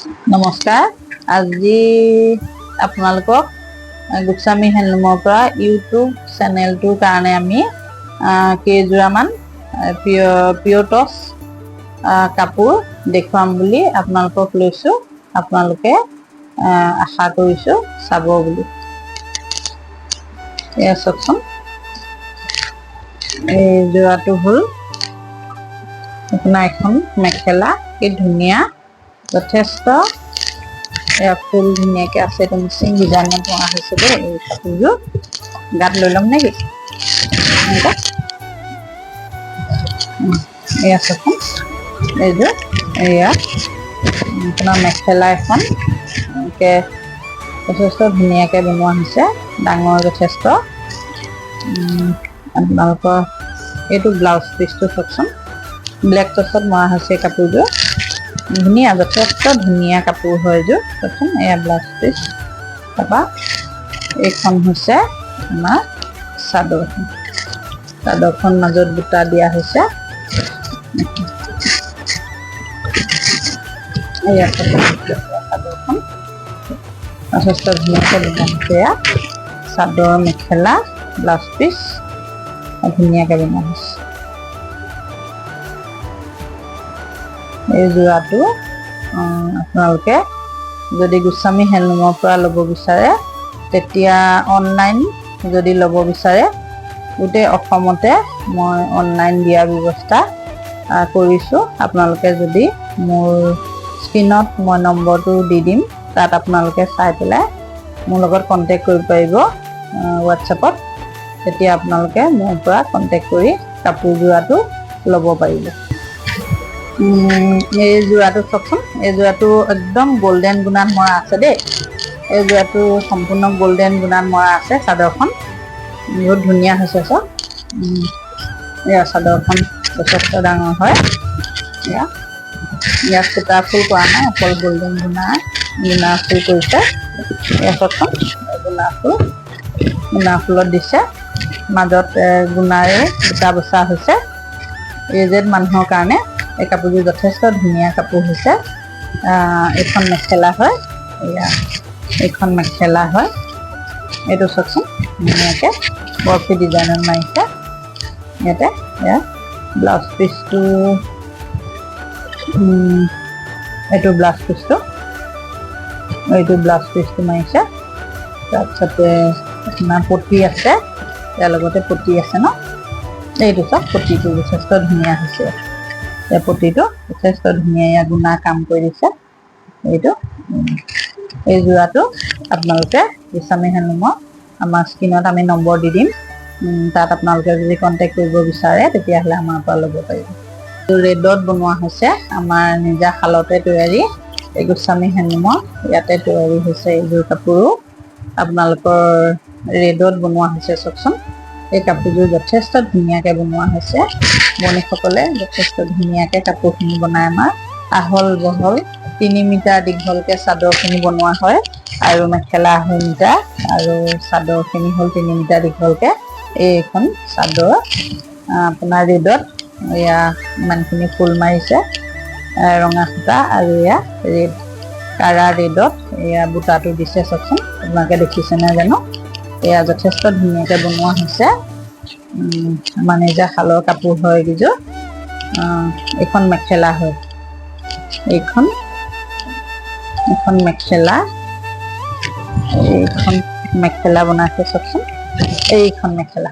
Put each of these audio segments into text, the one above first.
নমস্কাৰ। আজি আপোনালোকক গোস্বামী হেণ্ডলুমৰ পৰা ইউটিউব চেনেলটোৰ কাৰণে আমি কেইযোৰামান পিয়ৰ পিয়ৰ টচ কাপোৰ দেখুৱাম বুলি আপোনালোকক লৈছোঁ। আপোনালোকে আশা কৰিছোঁ চাব বুলি। এয়া চাওকচোন, এই যোৰাটো হ'ল আপোনাৰ এখন মেখেলা। কি ধুনীয়া, যথেষ্ট। এয়া ফুল ধুনীয়াকে আছে। এইটো মিচিং ডিজাইনত মৰা হৈছে দেই। এই কাপোৰযোৰ গাত লৈ ল'ম নেকি এনেকুৱা? এয়া চাওকচোন, এইযোৰ এয়া আপোনাৰ মেখেলা এখন। এনেকে যথেষ্ট ধুনীয়াকে বনোৱা হৈছে, ডাঙৰ যথেষ্ট। আপোনালোকৰ এইটো ব্লাউজ পিচটো চাওকচোন, ব্লেক টচত মৰা হৈছে। কাপোৰযোৰ ধুনীয়া, যথেষ্ট ধুনীয়া কাপোৰ হয় এযোৰ। চাওকচোন, এয়া ব্লাউজ পিচ। তাৰপৰা এইখন হৈছে আমাৰ চাদৰখন। চাদৰখন মাজত বুটা দিয়া হৈছে। এয়া চাদৰখন যথেষ্ট ধুনীয়াকৈ বনোৱা হৈছে। এয়া চাদৰ মেখেলা, ব্লাউজ পিচ ধুনীয়াকৈ বনোৱা হৈছে। এই যোৰাটো আপোনালোকে যদি গোস্বামী হেণ্ডলুমৰ পৰা ল'ব বিচাৰে, তেতিয়া অনলাইন যদি ল'ব বিচাৰে, গোটেই অসমতে মই অনলাইন দিয়াৰ ব্যৱস্থা কৰিছোঁ। আপোনালোকে যদি মোৰ স্ক্ৰীণত মই নম্বৰটো দি দিম, তাত আপোনালোকে চাই পেলাই মোৰ লগত কণ্টেক্ট কৰিব পাৰিব হোৱাটছএপত। তেতিয়া আপোনালোকে মোৰ পৰা কণ্টেক্ট কৰি কাপোৰ যোৰাটো ল'ব পাৰিব। এই যোৰাটো চাওকচোন, এই যোৰাটো একদম গল্ডেন গুণাত মৰা আছে দেই। এই যোৰাটো সম্পূৰ্ণ গল্ডেন গুণাত মৰা আছে। চাদৰখন বহুত ধুনীয়া হৈছে চাওক। এয়া চাদৰখন যথেষ্ট ডাঙৰ হয়। এয়া ইয়াত সূতা ফুল কৰা নাই, অকল গল্ডেন গুণা গুণা ফুল কৰিছে। এয়া চাওকচোন, গুণা ফুল, গুণা ফুলত দিছে। মাজত গুণাৰে বুটা বচা হৈছে। এজেড মানুহৰ কাৰণে এই কাপোৰযোৰ যথেষ্ট ধুনীয়া কাপোৰ হৈছে। এইখন মেখেলা হয়। এয়া এইখন মেখেলা হয়। এইটো চাওকচোন, ধুনীয়াকৈ বৰফি ডিজাইনত মাৰিছে ইয়াতে। এয়া ব্লাউজ পিচটো, এইটো ব্লাউজ পিচটো, এইটো ব্লাউজ পিচটো মাৰিছে। তাৰপিছতে আপোনাৰ পতি আছে, ইয়াৰ লগতে পতি আছে ন। এইটো চাওক, পতিটো যথেষ্ট ধুনীয়া হৈছে। এই পতিটো যথেষ্ট ধুনীয়া, ইয়াৰ গুণা কাম কৰি দিছে এইটো। এই যোৰাটো আপোনালোকে গোস্বামী হেণ্ডলুমৰ আমাৰ স্ক্ৰীণত আমি নম্বৰ দি দিম, তাত আপোনালোকে যদি কণ্টেক্ট কৰিব বিচাৰে, তেতিয়াহ'লে আমাৰ পৰা ল'ব পাৰিব। ৰেডত বনোৱা হৈছে, আমাৰ নিজা শালতে তৈয়াৰী। এই গোস্বামী হেণ্ডলুমৰ ইয়াতে তৈয়াৰী হৈছে। এইযোৰ কাপোৰো আপোনালোকৰ ৰেডত বনোৱা হৈছে। চাওকচোন, এই কাপোৰযোৰ যথেষ্ট ধুনীয়াকৈ বনোৱা হৈছে। বোৱনীসকলে যথেষ্ট ধুনীয়াকৈ কাপোৰখিনি বনায়। আমাৰ আহল বহল 3 মিটাৰ দীঘলকৈ চাদৰখিনি বনোৱা হয় আৰু মেখেলা 2.5 মিটাৰ আৰু চাদৰখিনি হ'ল 3 মিটাৰ দীঘলকৈ। এইখন চাদৰ আপোনাৰ ৰেডত এয়া ইমানখিনি ফুল মাৰিছে, ৰঙা সূতা আৰু এয়া ৰেড কাৰা ৰেডত এয়া বুটাটো দিছে। চাওকচোন, আপোনালোকে দেখিছেনে জানো? এয়া যথেষ্ট ধুনীয়াকৈ বনোৱা হৈছে। আমাৰ নিজা শালৰ কাপোৰ হয় এইকেইযোৰ। এইখন মেখেলা হয়। এইখন এখন মেখেলা, এইখন মেখেলা বনাইছে। চাওকচোন, এইখন মেখেলা,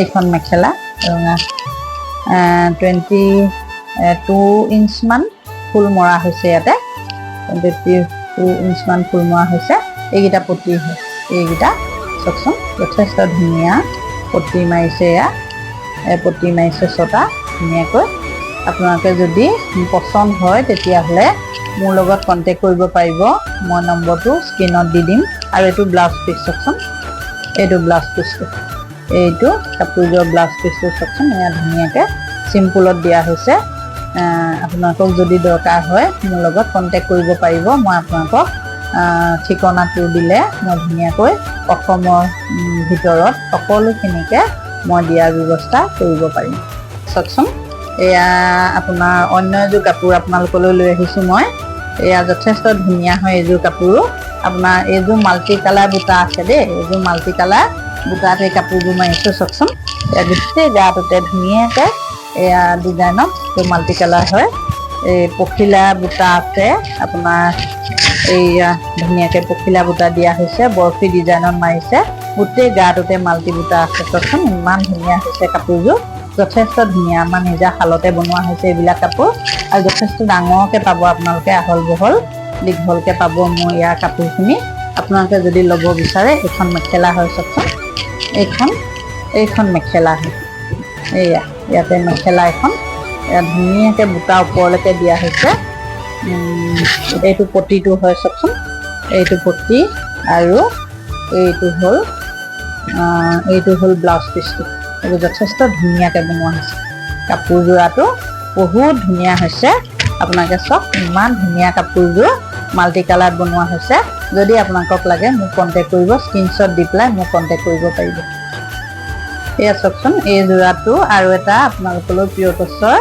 এইখন মেখেলা ৰঙা, 22 ইঞ্চমান ফুল মৰা হৈছে ইয়াতে। 22 ইঞ্চমান ফুল মৰা হৈছে। এইকেইটা পতি হয়। এইকেইটা চাওকচোন, যথেষ্ট ধুনীয়া পতি মাৰিছে। এয়া এই পতি মাৰিছে ছটা ধুনীয়াকৈ। আপোনালোকে যদি পচন্দ হয়, তেতিয়াহ'লে মোৰ লগত কণ্টেক্ট কৰিব পাৰিব। মই নম্বৰটো স্ক্ৰীণত দি দিম। আৰু এইটো ব্লাউজ পিচ চাওকচোন, এইটো ব্লাউজ পিচটো, এইটো কাপোৰযোৰ ব্লাউজ পিচটো চাওকচোন। এয়া ধুনীয়াকৈ চিম্পুলত দিয়া হৈছে। আপোনালোকক যদি দৰকাৰ হয়, মোৰ লগত কণ্টেক্ট কৰিব পাৰিব। মই আপোনালোকক ঠিকনাটো দিলে মই ধুনীয়াকৈ অসমৰ ভিতৰত সকলোখিনিকে মই দিয়াৰ ব্যৱস্থা কৰিব পাৰিম। চাওকচোন, এয়া আপোনাৰ অন্য এযোৰ কাপোৰ আপোনালোকলৈ লৈ আহিছোঁ মই। এয়া যথেষ্ট ধুনীয়া হয় এইযোৰ কাপোৰো। আপোনাৰ এইযোৰ মাল্টি কালাৰ বুটা আছে দেই। এইযোৰ মাল্টি কালাৰ বুটাত এই কাপোৰযোৰ মাৰিছোঁ। চাওকচোন, এয়া গোটেই গাটোতে ধুনীয়াকৈ এয়া ডিজাইনত মাল্টি কালাৰ হয়। এই পখিলা বুটা আছে আপোনাৰ। এইয়া ধুনীয়াকৈ পখিলা বুটা দিয়া হৈছে, বৰফি ডিজাইনত মাৰিছে। গোটেই গাটোতে মাল্টি বুটা আছে। চাওকচোন, ইমান ধুনীয়া হৈছে কাপোৰযোৰ, যথেষ্ট ধুনীয়া। আমাৰ নিজা শালতে বনোৱা হৈছে এইবিলাক কাপোৰ আৰু যথেষ্ট ডাঙৰকে পাব আপোনালোকে, আহল বহল দীঘলকে পাব মোৰ ইয়াৰ কাপোৰখিনি। আপোনালোকে যদি ল'ব বিচাৰে, এইখন মেখেলা হয়। চাওকচোন, এইখন মেখেলা হয়। এইয়া ইয়াতে মেখেলা এখন, এয়া ধুনীয়াকে বুটা ওপৰলৈকে দিয়া হৈছে। এইটো পটিটো হয়। চাওকচোন, এইটো পটি আৰু এইটো হ'ল ব্লাউজ পিচটো। এইটো যথেষ্ট ধুনীয়াকৈ বনোৱা হৈছে। কাপোৰ যোৰাটো বহুত ধুনীয়া হৈছে। আপোনালোকে চাওক, ইমান ধুনীয়া কাপোৰযোৰ মাল্টি কালাৰত বনোৱা হৈছে। যদি আপোনালোকক লাগে, মোক কণ্টেক্ট কৰিব। স্ক্ৰীনশ্বট দি পেলাই মোক কণ্টেক্ট কৰিব পাৰিব। এয়া চাওকচোন, এই যোৰাটো আৰু এটা আপোনালোকলৈ পিয়ৰ টচৰ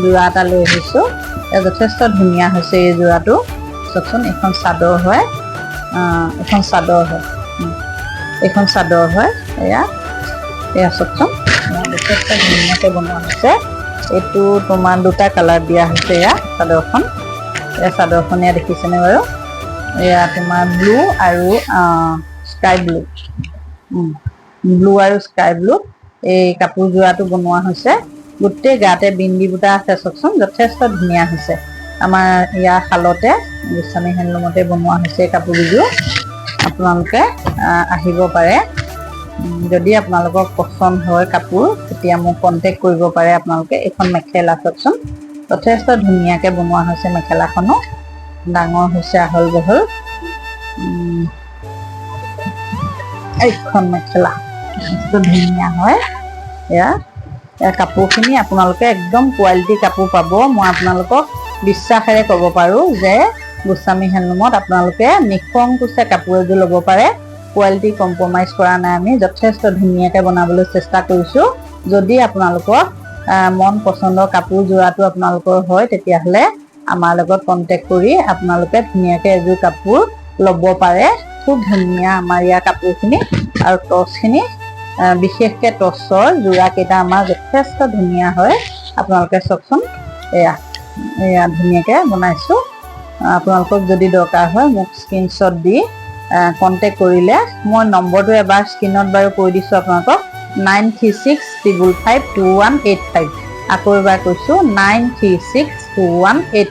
যোৰা এটা লৈ আহিছোঁ। এয়া যথেষ্ট ধুনীয়া হৈছে এই যোৰাটো। চাওকচোন, এইখন চাদৰ হয়। এইখন চাদৰ হয়। এইখন চাদৰ হয়। এয়া এয়া চাওকচোন, এয়া যথেষ্ট ধুনীয়াকৈ বনোৱা হৈছে। এইটো তোমাৰ দুটা কালাৰ দিয়া হৈছে। এয়া চাদৰখন, এয়া চাদৰখন, এয়া দেখিছেনে বাৰু? এয়া তোমাৰ ব্লু আৰু স্কাই ব্লু। ব্লু আৰু স্কাই ব্লু এই কাপোৰ যোৰাটো বনোৱা হৈছে। গোটেই গাতে বিন্দি বুটা আছে। চাওকচোন, যথেষ্ট ধুনীয়া হৈছে। আমাৰ ইয়াৰ শালতে, গোস্বামী হেণ্ডলুমতে বনোৱা হৈছে এই কাপোৰকেইযোৰ। আপোনালোকে আহিব পাৰে। যদি আপোনালোকক পচন্দ হয় কাপোৰ, তেতিয়া মোক কণ্টেক্ট কৰিব পাৰে আপোনালোকে। এইখন মেখেলা। চাওকচোন, যথেষ্ট ধুনীয়াকৈ বনোৱা হৈছে। মেখেলাখনো ডাঙৰ হৈছে, আহল বহল। এইখন মেখেলা যথেষ্ট ধুনীয়া হয়। এয়া এয়া কাপোৰখিনি আপোনালোকে একদম কোৱালিটি কাপোৰ পাব। মই আপোনালোকক বিশ্বাসেৰে ক'ব পাৰোঁ যে গোস্বামী হেণ্ডলুমত আপোনালোকে নিঃসংকোচে কাপোৰ এযোৰ ল'ব পাৰে। কোৱালিটি কম্প্ৰমাইজ কৰা নাই আমি, যথেষ্ট ধুনীয়াকৈ বনাবলৈ চেষ্টা কৰিছোঁ। যদি আপোনালোকক মন পচন্দৰ কাপোৰ যোৰাটো আপোনালোকৰ হয়, তেতিয়াহ'লে আমাৰ লগত কণ্টেক্ট কৰি আপোনালোকে ধুনীয়াকৈ এযোৰ কাপোৰ ল'ব পাৰে। খুব ধুনীয়া আমাৰ ইয়াৰ কাপোৰখিনি আৰু টচখিনি, বিশেষকৈ টচৰ যোৰাকেইটা আমাৰ যথেষ্ট ধুনীয়া হয়। আপোনালোকে চাওকচোন, এয়া এয়া ধুনীয়াকৈ বনাইছোঁ। আপোনালোকক যদি দৰকাৰ হয়, মোক স্ক্ৰীনশ্বট দি কণ্টেক্ট কৰিলে, মই নম্বৰটো এবাৰ স্ক্ৰীণত বাৰু কৈ দিছোঁ আপোনালোকক, 9365552185। আকৌ এবাৰ কৈছোঁ, 936 2 1 8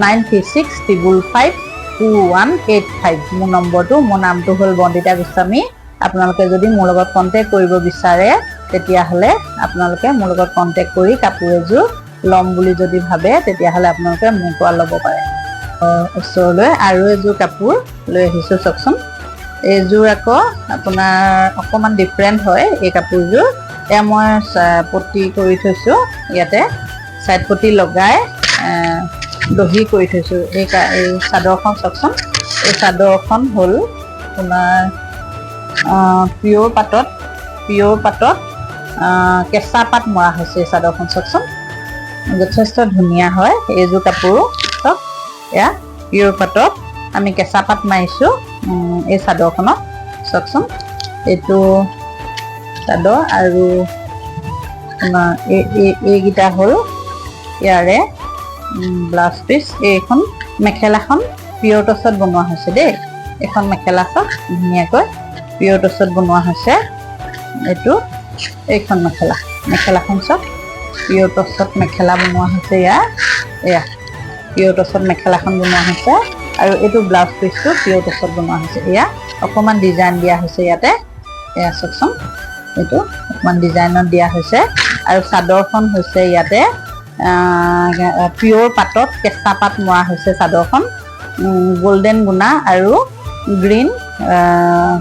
9365552185 মোৰ নম্বৰটো। মোৰ নামটো হ'ল বন্দিতা গোস্বামী। আপোনালোকে যদি মোৰ লগত কণ্টেক্ট কৰিব বিচাৰে, তেতিয়াহ'লে আপোনালোকে মোৰ লগত কণ্টেক্ট কৰি কাপোৰ এযোৰ ল'ম বুলি যদি ভাবে, তেতিয়াহ'লে আপোনালোকে মোৰ পৰা ল'ব পাৰে। ওচৰলৈ আৰু এযোৰ কাপোৰ লৈ আহিছোঁ। চাওকচোন, এইযোৰ আকৌ আপোনাৰ অকণমান ডিফাৰেণ্ট হয় এই কাপোৰযোৰ। এয়া মই পটি কৰি থৈছোঁ, ইয়াতে ছাইড পটি লগাই দহি কৰি থৈছোঁ। এই চাদৰখন চাওকচোন। এই চাদৰখন হ'ল আপোনাৰ পিয়'ৰ পাতত কেঁচা পাত মৰা হৈছে। এই চাদৰখন চাওকচোন, যথেষ্ট ধুনীয়া হয় এইযোৰ কাপোৰো। চাওক, এয়া পিয়'ৰ পাতত আমি কেঁচা পাত মাৰিছোঁ এই চাদৰখনত। চাওকচোন, এইটো চাদৰ আৰু আপোনাৰ এইকেইটা হ'ল ইয়াৰে ব্লাউজ পিচ। এইখন মেখেলাখন পিয়ৰ টচত বনোৱা হৈছে দেই। এইখন মেখেলা চাওক, ধুনীয়াকৈ পিয়ৰ টচত বনোৱা হৈছে। এইটো এইখন মেখেলা, মেখেলাখন চাওক, পিয়ৰ টচত মেখেলা বনোৱা হৈছে ইয়াৰ। এয়া পিয়ৰ টচত মেখেলাখন বনোৱা হৈছে আৰু এইটো ব্লাউজ পিচটো পিয়ৰ টচত বনোৱা হৈছে। এয়া অকণমান ডিজাইন দিয়া হৈছে ইয়াতে। এয়া চাওকচোন, এইটো অকণমান ডিজাইনত দিয়া হৈছে আৰু চাদৰখন হৈছে ইয়াতে পিয়ৰ পাতত কেঁচা পাত মৰা হৈছে। চাদৰখন গল্ডেন গুণা আৰু গ্ৰীণ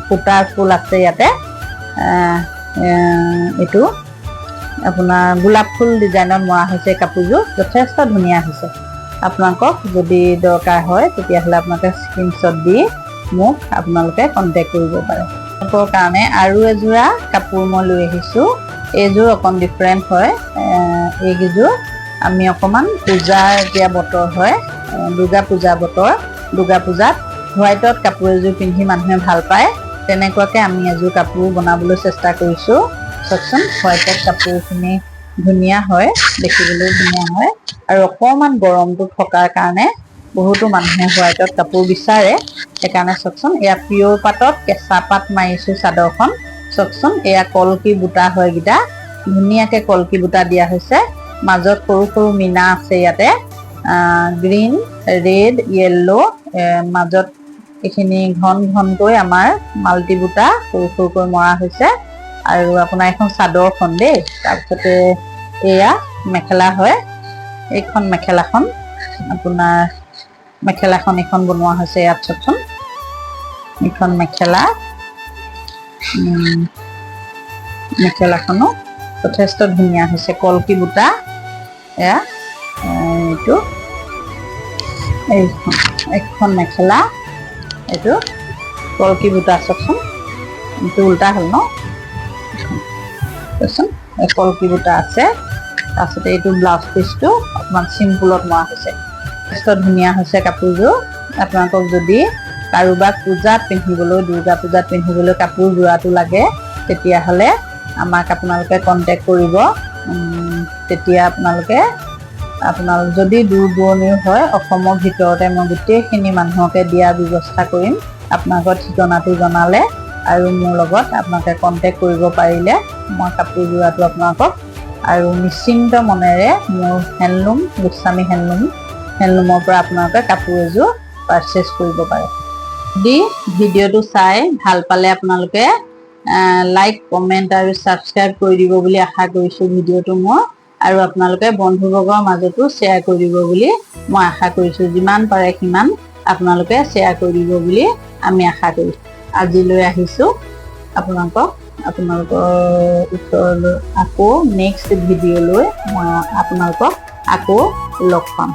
সূতাৰ ফুল আছে ইয়াতে। এইটো আপোনাৰ গোলাপ ফুল ডিজাইনত মৰা হৈছে। কাপোৰযোৰ যথেষ্ট ধুনীয়া হৈছে। আপোনালোকক যদি দৰকাৰ হয়, তেতিয়াহ'লে আপোনালোকে স্ক্ৰীনশ্বট দি মোক আপোনালোকে কণ্টেক্ট কৰিব পাৰে। আপোনালোকৰ কাৰণে আৰু এযোৰা কাপোৰ মই লৈ আহিছোঁ। এইযোৰ অকণ ডিফাৰেণ্ট হয়। এইকেইযোৰ আমি অকণমান পূজাৰ এতিয়া বতৰ হয়, দুৰ্গা পূজা বতৰ। দুৰ্গা পূজাত হোৱাইটত কাপোৰ এযোৰ পিন্ধি মানুহে ভাল পায়। তেনেকুৱাকে আমি এযোৰ কাপোৰ বনাবলৈ চেষ্টা কৰিছোঁ। চাওকচোন, হোৱাইটত কাপোৰখিনি ধুনীয়া হয়, দেখিবলৈও ধুনীয়া হয় আৰু অকণমান গৰমটো থকাৰ কাৰণে বহুতো মানুহে হোৱাইটত কাপোৰ বিচাৰে। সেইকাৰণে চাওকচোন, এয়া পিয়ৰ পাটত কেঁচা পাত মাৰিছোঁ চাদৰখন। চাওকচোন, এয়া কলকি বুটা হয় এইকেইটা। ধুনীয়াকে কলকি বুটা দিয়া হৈছে। মাজত সৰু সৰু মীনা আছে ইয়াতে, গ্ৰীণ, ৰেড, য়েল্ল'। মাজত এইখিনি ঘন ঘনকৈ আমাৰ মাল্টি বুটা সৰু সৰুকৈ মৰা হৈছে। আৰু আপোনাৰ এখন চাদৰখন দেই। তাৰপিছতে এয়া মেখেলা হয়। এইখন মেখেলাখন, আপোনাৰ মেখেলাখন এইখন বনোৱা হৈছে ইয়াত। চাওকচোন, এইখন মেখেলা। মেখেলাখনো যথেষ্ট ধুনীয়া হৈছে। কলকি বুটা এয়া। এইটো এইখন এইখন মেখেলা, এইটো কলকি বুটা। চাওকচোন, এইটো উল্টা হ'ল ন? চাওকচোন, এই কলকি বুটা আছে। তাৰপিছতে এইটো ব্লাউজ পিচটো অকণমান চিম্পুলত মৰা হৈছে। যথেষ্ট ধুনীয়া হৈছে কাপোৰযোৰ। আপোনালোকক যদি কাৰোবাক পূজাত পিন্ধিবলৈ, দুৰ্গা পূজাত পিন্ধিবলৈ কাপোৰ যোৰাটো লাগে, তেতিয়াহ'লে আমাক আপোনালোকে কণ্টেক্ট কৰিব। তেতিয়া আপোনালোকে, আপোনালোক যদি দূৰ দূৰণিৰ হয়, অসমৰ ভিতৰতে মই গোটেইখিনি মানুহকে দিয়াৰ ব্যৱস্থা কৰিম। আপোনালোকৰ ঠিকনাটো জনালে আৰু মোৰ লগত আপোনালোকে কণ্টেক্ট কৰিব পাৰিলে মই কাপোৰ যোৰাটো আপোনালোকক আৰু নিশ্চিন্ত মনেৰে মোৰ হেণ্ডলুম, গোস্বামী হেণ্ডলুম, হেণ্ডলুমৰ পৰা আপোনালোকে কাপোৰ এযোৰ পাৰচেছ কৰিব পাৰে। যদি ভিডিঅ'টো চাই ভাল পালে, আপোনালোকে লাইক, কমেণ্ট আৰু ছাবস্ক্ৰাইব কৰি দিব বুলি আশা কৰিছোঁ ভিডিঅ'টো মোৰ। আৰু আপোনালোকে বন্ধুবৰ্গৰ মাজতো শ্বেয়াৰ কৰি দিব বুলি মই আশা কৰিছোঁ। যিমান পাৰে সিমান আপোনালোকে শ্বেয়াৰ কৰি দিব বুলি আমি আশা কৰিছোঁ। আজিলৈ আহিছোঁ। আপোনালোকৰ ওচৰলৈ আকৌ নেক্সট ভিডিঅ'লৈ মই আপোনালোকক আকৌ লগ পাম।